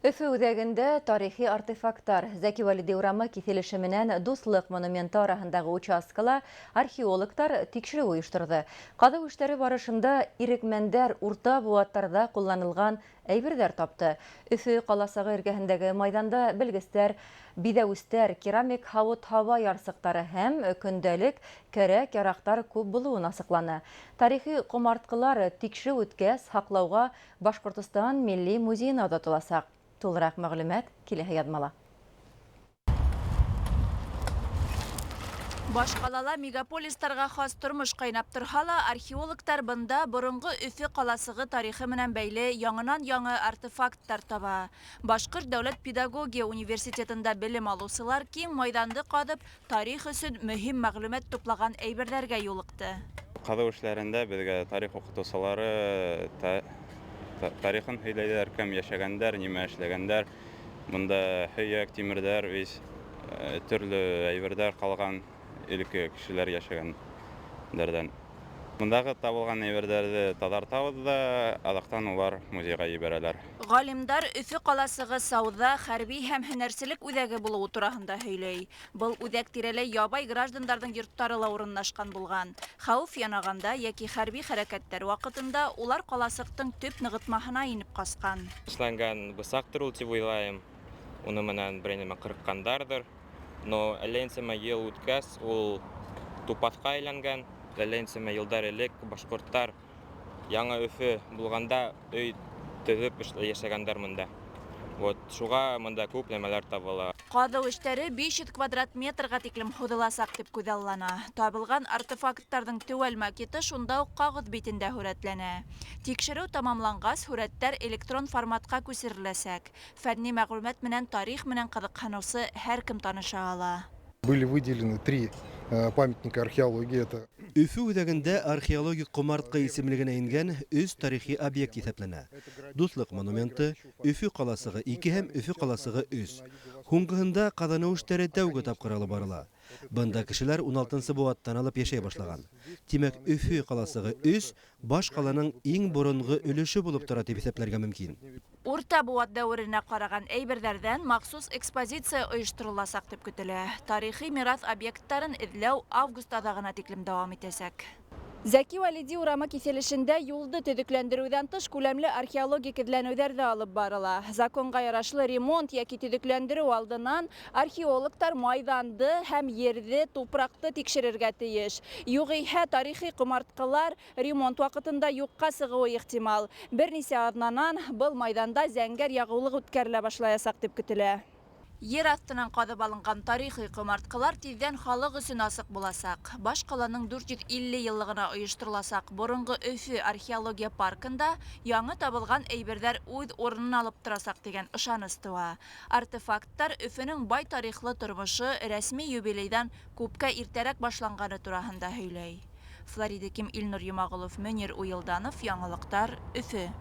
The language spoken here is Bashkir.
Өфө үҙәгендә тарихи артефакттар. Зәки Вәлиди урамы киҫелеше менән Дуҫлыҡ монументы араһындағы участкала археологтар тикшереү ойошторҙо. Ҡаҙыу эштәре барышында ирекмәндәр урта быуаттарҙа ҡулланылған әйберҙәр тапты. Өфө ҡаласығы эргәһендәге майҙанда белгестәр биҙәүестәр, керамик һауыт-һаба ярсыҡтары һәм көндәлек кәрәк-яраҡтар күп булыуын асыҡланы. Тарихи ҡомартҡылар тикшереү үткәс, һаҡлауға Башҡортостан Милли музейына оҙатыласаҡ. Тулыраҡ мәғлүмәт киләһе яҙмала. Баш ҡалала мегаполистарға хас тормош ҡайнап торһа ла, археологтар бында боронғо Өфө ҡаласығы тарихы менән бәйле яңынан-яңы артефакттар таба. Башҡорт дәүләт педагогия университетында белем алыусылар киң майҙанды ҡаҙып, тарих өсөн мөһим мәғлүмәт туплаған әйберҙәргә юлыҡты. Ҡаҙыу эштәрендә беҙгә тарих уҡытыусылары тарихын һөйләйҙәр, кем йәшәгәндәр, нимә эшләгәндәр. Бында һөйәк, тимерҙәр, весь төрлө әйберҙәр ҡалған элекке кешеләр йәшәгәндәрҙән. Бындағы табылған әйберҙәрҙе таҙартабыҙ ҙа, аҙаҡтан улар музейға ебәрәләр. Ғалимдар Өфө ҡаласығы сауҙа, хәрби һәм һөнәрселек үҙәге булыуы тураһында һөйләй. Был үҙәк тирәләй ябай граждандарҙың йорттары ла урынлашҡан булған. Хәүеф янағанда йәки хәрби хәрәкәттәр ваҡытында улар ҡаласыҡтың төп нығытмаһына инеп ҡасҡан. Эшләнгән бысаҡтыр ул тип уйлайым. Уны менән берәй нәмә ҡырҡҡандарҙыр. Но әллә нисәмә йыл үткәс, ул тупаҫҡа әйләнгән. Әллә нисәмә йылдар элек башҡорттар яңы Өфө булғанда өй төҙөп йәшәгәндәр мында. Вот, шуға мында күп нәмәләр табыла. Ҡаҙыу эштәре 500 квадрат метрға тиклем һуҙыласаҡ тип күҙаллана. Табылған артефакттарҙың теүәл макеты шунда уҡ ҡағыҙ битендә һүрәтләнә. Тикшереү тамамланғас, һүрәттәр электрон форматҡа күсереләсәк. Фәнни мәғлүмәт менән тарих менән ҡыҙыҡһыныусы һәр кем таныша ала. Были выделены 3 памятника археологии. Это Өфө үҙәгендә археологик ҡомартҡы исемлегенә ингән 3 тарихи объект иҫәпләнә. Дуҫлыҡ монументы, Өфө ҡаласығы 2 һәм Өфө ҡаласығы 3. Һуңғыһында ҡаҙыныу эштәре тәүге тапҡыр алып барыла. Бында кешеләр 16-нсы быуаттан алып йәшәй башлаған. Тимәк, Өфө ҡаласығы 3 баш ҡаланың иң боронғо өлөшө булып тора тип иҫәпләргә мөмкин. Урта быуат дәүеренә ҡараған әйберҙәрҙән махсус экспозиция ойоштороласаҡ тип көтөлә. Тарихи мираҫ объекттарын эҙләү август аҙағына тиклем дауам итәсәк. Зәки Вәлиди урамы киҫелешендә юлды төҙөкләндереүҙән тыш күләмле археологик эҙләнеүҙәр ҙә алып барыла. Законға ярашлы ремонт йәки төҙөкләндереү алдынан археологтар майҙанды һәм ерҙе, тупраҡты тикшерергә тейеш. Юғиһә тарихи ҡомартҡылар ремонт ваҡытында юҡҡа сығыуы ихтимал. Бер нисә аҙнанан был майҙанда зәңгәр яғыулыҡ үткәрелә башлаясаҡ тип көтөлә. Ер аҫтынан ҡаҙып алынған тарихи ҡомартҡылар тиҙҙән халыҡ өсөн асыҡ буласаҡ. Баш ҡаланың 450 йыллығына ойоштороласаҡ боронғо Өфө археология паркында яңы табылған әйберҙәр үҙ урынын алып торасаҡ тигән ышаныс тыуа. Артефакттар Өфөнөң бай тарихлы тормошо рәсми юбилейҙан күпкә иртәрәк башланғаны тураһында һөйләй. Флорида Ким, Илнур Йомағолов, Мөнир Уйылданов, Яңылыҡтар, Өфө.